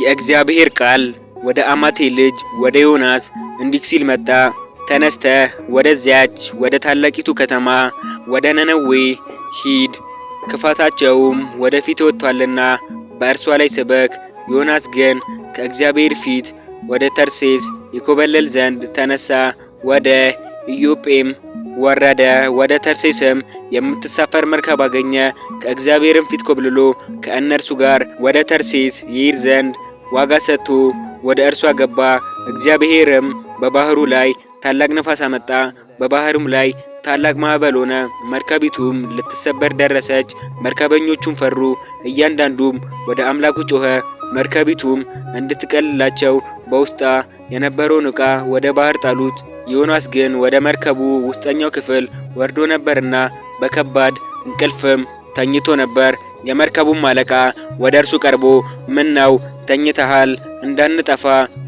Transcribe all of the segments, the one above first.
የእግዚአብሔር ቃል ወደ አማቴ ልጅ ወደ ዮናስ እንዲህ ሲል መጣ። ተነስተህ ወደዚያች ወደ ታላቂቱ ከተማ ወደ ነነዌ ሂድ፣ ክፋታቸውም ወደ ፊት ወጥቷልና በእርሷ ላይ ስበክ። ዮናስ ግን ከእግዚአብሔር ፊት ወደ ተርሴስ ይኮበልል ዘንድ ተነሳ፣ ወደ ኢዮጴም ወረደ። ወደ ተርሴስም የምትሳፈር መርከብ አገኘ። ከእግዚአብሔርም ፊት ኮብልሎ ከእነርሱ ጋር ወደ ተርሴስ ይሄድ ዘንድ ዋጋ ሰጥቶ ወደ እርሷ ገባ። እግዚአብሔርም በባህሩ ላይ ታላቅ ነፋስ አመጣ። በባህሩም ላይ ታላቅ ማዕበል ሆነ። መርከቢቱም ልትሰበር ደረሰች። መርከበኞቹም ፈሩ፣ እያንዳንዱም ወደ አምላኩ ጮኸ። መርከቢቱም እንድትቀልላቸው በውስጧ የነበረውን ዕቃ ወደ ባህር ጣሉት። ዮናስ ግን ወደ መርከቡ ውስጠኛው ክፍል ወርዶ ነበርና በከባድ እንቅልፍም ተኝቶ ነበር። የመርከቡም አለቃ ወደ እርሱ ቀርቦ ምን ነው ተኝተሃል? እንዳንጠፋ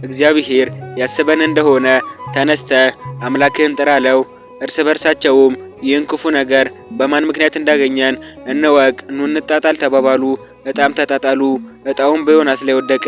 እግዚአብሔር ያስበን እንደሆነ ተነስተህ አምላክህን ጥራ አለው። እርስ በርሳቸውም ይህን ክፉ ነገር በማን ምክንያት እንዳገኘን እንወቅ፣ ኑ እንጣጣል ተባባሉ። ዕጣም ተጣጣሉ። ዕጣውም በዮናስ ላይ ወደቀ።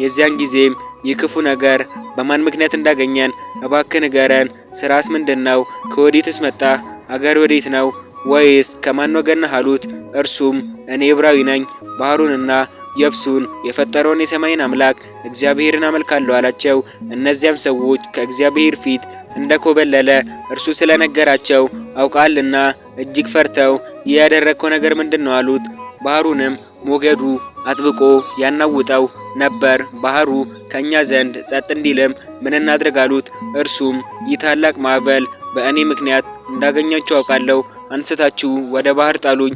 የዚያን ጊዜም ይህ ክፉ ነገር በማን ምክንያት እንዳገኘን እባክህ ንገረን። ስራስ ምንድን ነው? ከወዴትስ መጣህ? አገር ወዴት ነው? ወይስ ከማን ወገን ነህ? አሉት። እርሱም እኔ ዕብራዊ ነኝ፣ ባህሩንና የብሱን የፈጠረውን የሰማይን አምላክ እግዚአብሔርን አመልካለሁ አላቸው። እነዚያም ሰዎች ከእግዚአብሔር ፊት እንደኮበለለ እርሱ ስለነገራቸው አውቃልና እጅግ ፈርተው ይህ ያደረግከው ነገር ምንድን ነው? አሉት። ባህሩንም ሞገዱ አጥብቆ ያናውጠው ነበር። ባህሩ ከእኛ ዘንድ ጸጥ እንዲልም ምን እናድርግ? አሉት። እርሱም ይህ ታላቅ ማዕበል በእኔ ምክንያት እንዳገኛችሁ አውቃለሁ፣ አንስታችሁ ወደ ባህር ጣሉኝ፣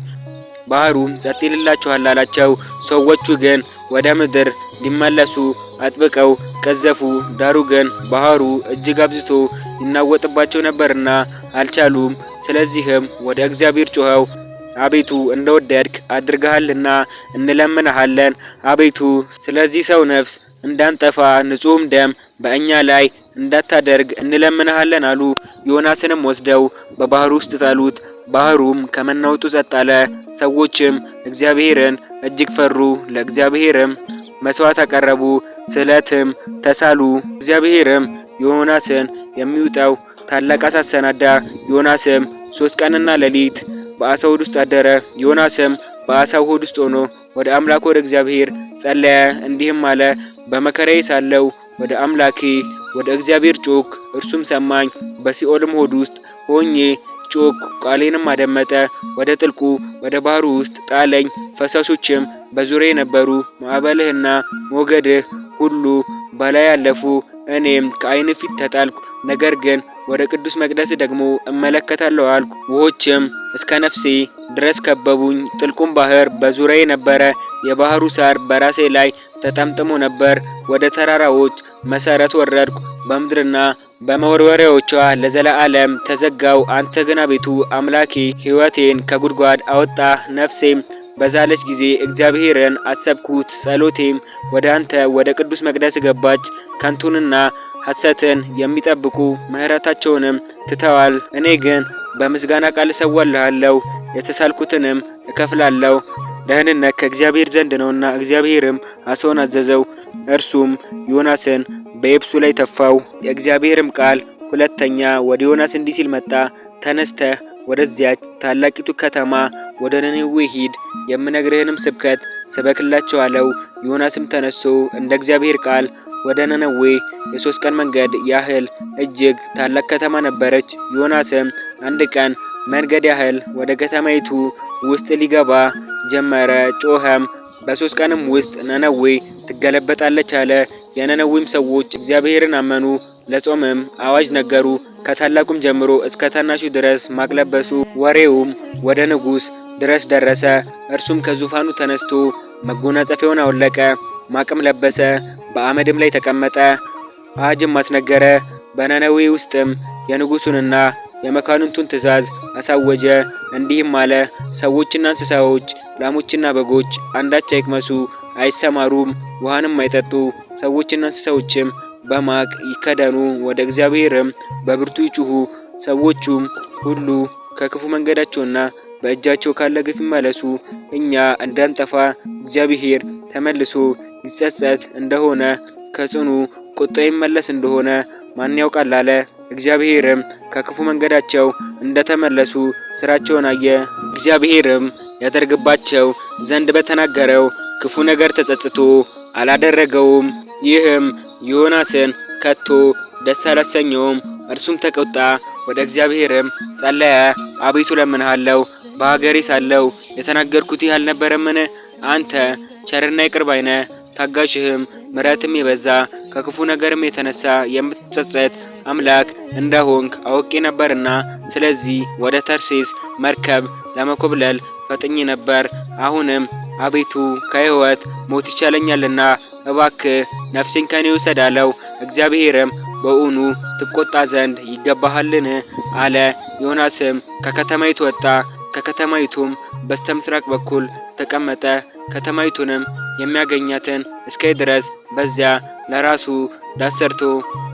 ባህሩም ጸጥ ይልላችኋል አላቸው። ሰዎቹ ግን ወደ ምድር ሊመለሱ አጥብቀው ቀዘፉ። ዳሩ ግን ባህሩ እጅግ አብዝቶ ይናወጥባቸው ነበርና አልቻሉም። ስለዚህም ወደ እግዚአብሔር ጮኸው አቤቱ እንደወደድክ አድርገሃልና እንለምንሃለን። አቤቱ ስለዚህ ሰው ነፍስ እንዳንጠፋ ንጹሕም ደም በእኛ ላይ እንዳታደርግ እንለምንሃለን አሉ። ዮናስንም ወስደው በባህሩ ውስጥ ጣሉት። ባህሩም ከመናወጡ ጸጥ አለ። ሰዎችም እግዚአብሔርን እጅግ ፈሩ። ለእግዚአብሔርም መስዋዕት አቀረቡ፣ ስዕለትም ተሳሉ። እግዚአብሔርም ዮናስን የሚውጠው ታላቅ ዓሣ አሰናዳ። ዮናስም 3 ቀንና ሌሊት በዓሣው ሆድ ውስጥ አደረ። ዮናስም በዓሣው ሆድ ውስጥ ሆኖ ወደ አምላኩ ወደ እግዚአብሔር ጸለየ፣ እንዲህም አለ፦ በመከራዬ ሳለሁ ወደ አምላኬ ወደ እግዚአብሔር ጮክ፣ እርሱም ሰማኝ። በሲኦልም ሆድ ውስጥ ሆኜ ጮክ፣ ቃሌንም አደመጠ። ወደ ጥልቁ ወደ ባህሩ ውስጥ ጣለኝ፣ ፈሳሾችም በዙሪያዬ ነበሩ። ማዕበልህና ሞገድህ ሁሉ በላይ አለፉ። እኔም ከዓይንህ ፊት ተጣልኩ፣ ነገር ግን ወደ ቅዱስ መቅደስ ደግሞ እመለከታለሁ አልኩ። ውሆችም እስከ ነፍሴ ድረስ ከበቡኝ፣ ጥልቁም ባህር በዙሪያዬ ነበረ። የባህሩ ሳር በራሴ ላይ ተጠምጥሞ ነበር። ወደ ተራራዎች መሰረት ወረድኩ፣ በምድርና በመወርወሪያዎቿ ለዘላለም ተዘጋው። አንተ ግን አቤቱ አምላኬ ሕይወቴን ከጉድጓድ አወጣህ። ነፍሴም በዛለች ጊዜ እግዚአብሔርን አሰብኩት፣ ጸሎቴም ወደ አንተ ወደ ቅዱስ መቅደስ ገባች። ከንቱንና ሐሰትን የሚጠብቁ ምሕረታቸውንም ትተዋል። እኔ ግን በምስጋና ቃል እሰዋልሃለሁ፣ የተሳልኩትንም እከፍላለሁ። ደህንነት ከእግዚአብሔር ዘንድ ነውና። እግዚአብሔርም ዓሣውን አዘዘው፣ እርሱም ዮናስን በየብሱ ላይ ተፋው። የእግዚአብሔርም ቃል ሁለተኛ ወደ ዮናስ እንዲህ ሲል መጣ። ተነስተህ ወደዚያች ታላቂቱ ከተማ ወደ ነነዌ ሂድ፣ የምነግርህንም ስብከት ስበክላቸው አለው። ዮናስም ተነስቶ እንደ እግዚአብሔር ቃል ወደ ነነዌ የ3 ቀን መንገድ ያህል እጅግ ታላቅ ከተማ ነበረች። ዮናስም 1 ቀን መንገድ ያህል ወደ ከተማይቱ ውስጥ ሊገባ ጀመረ። ጮኸም፣ በ3 ቀንም ውስጥ ነነዌ ትገለበጣለች አለ። የነነዌም ሰዎች እግዚአብሔርን አመኑ፣ ለጾምም አዋጅ ነገሩ። ከታላቁም ጀምሮ እስከ ታናሹ ድረስ ማቅ ለበሱ። ወሬውም ወደ ንጉሥ ድረስ ደረሰ። እርሱም ከዙፋኑ ተነስቶ መጎናጸፊያውን አወለቀ፣ ማቅም ለበሰ፣ በአመድም ላይ ተቀመጠ። አዋጅም አስነገረ። በነነዌ ውስጥም የንጉሱንና የመኳንንቱን ትእዛዝ አሳወጀ። እንዲህም አለ፦ ሰዎችና እንስሳዎች፣ ላሞችና በጎች አንዳች አይቅመሱ፣ አይሰማሩም፣ ውሃንም አይጠጡ። ሰዎችና እንስሳዎችም በማቅ ይከደኑ፣ ወደ እግዚአብሔርም በብርቱ ይጩሁ። ሰዎቹም ሁሉ ከክፉ መንገዳቸውና በእጃቸው ካለ ግፍ ይመለሱ። እኛ እንዳንጠፋ እግዚአብሔር ተመልሶ ይጸጸት እንደሆነ ከጽኑ ቁጣ ይመለስ እንደሆነ ማን ያውቃል አለ። እግዚአብሔርም ከክፉ መንገዳቸው እንደተመለሱ ስራቸውን አየ። እግዚአብሔርም ያደርግባቸው ዘንድ በተናገረው ክፉ ነገር ተጸጽቶ አላደረገውም። ይህም ዮናስን ከቶ ደስ አላሰኘውም። እርሱም ተቆጣ፣ ወደ እግዚአብሔርም ጸለየ። አቤቱ እለምንሃለሁ፣ በሀገሬ ሳለሁ የተናገርኩት ይህ አልነበረምን? አንተ ቸርና ይቅር ባይ ነህ፣ ታጋሽህም ምሕረትም የበዛ ከክፉ ነገርም የተነሳ የምትጸጸት አምላክ እንደሆንክ አውቄ ነበርና፣ ስለዚህ ወደ ተርሴስ መርከብ ለመኮብለል ፈጥኜ ነበር። አሁንም አቤቱ ከሕይወት ሞት ይሻለኛልና እባክህ ነፍሴን ከኔ ውሰድ አለው። እግዚአብሔርም በእውኑ ትቆጣ ዘንድ ይገባሃልን? አለ። ዮናስም ከከተማይቱ ወጣ፣ ከከተማይቱም በስተምስራቅ በኩል ተቀመጠ። ከተማይቱንም የሚያገኛትን እስከ ድረስ በዚያ ለራሱ ዳስ ሰርቶ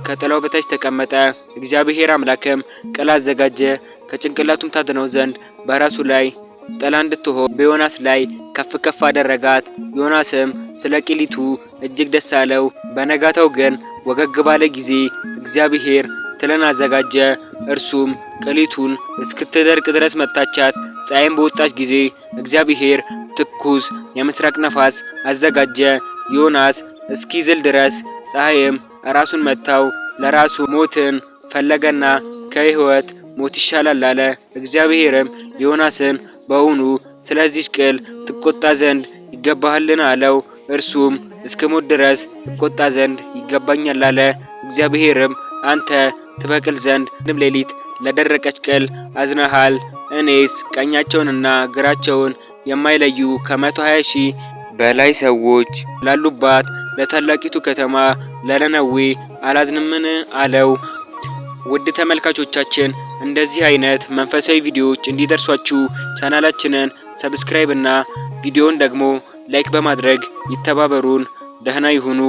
ከጥላው በታች ተቀመጠ። እግዚአብሔር አምላክም ቅል አዘጋጀ፣ ከጭንቅላቱም ታድነው ዘንድ በራሱ ላይ ጥላ እንድትሆን በዮናስ ላይ ከፍ ከፍ አደረጋት። ዮናስም ስለ ቅሊቱ እጅግ ደስ አለው። በነጋታው ግን ወገግ ባለ ጊዜ እግዚአብሔር ትልን አዘጋጀ። እርሱም ቅሊቱን እስክትደርቅ ድረስ መታቻት። ፀሐይም በወጣች ጊዜ እግዚአብሔር ትኩስ የምስራቅ ነፋስ አዘጋጀ። ዮናስ እስኪዝል ድረስ ፀሐይም ራሱን መታው። ለራሱ ሞትን ፈለገና ከሕይወት ሞት ይሻላል አለ። እግዚአብሔርም ዮናስን በውኑ ስለዚች ቅል ትቆጣ ዘንድ ይገባሃልን? አለው። እርሱም እስከ ሞት ድረስ እቆጣ ዘንድ ይገባኛል አለ። እግዚአብሔርም አንተ ትበቅል ዘንድ ሌሊት ለደረቀች ቅል አዝነሃል። እኔስ ቀኛቸውንና ግራቸውን የማይለዩ ከ120,000 በላይ ሰዎች ላሉባት ለታላቂቱ ከተማ ለነነዌ አላዝንምን? አለው። ውድ ተመልካቾቻችን እንደዚህ አይነት መንፈሳዊ ቪዲዮዎች እንዲደርሷችሁ ቻናላችንን subscribe እና ቪዲዮውን ደግሞ like በማድረግ ይተባበሩን። ደህና ይሁኑ።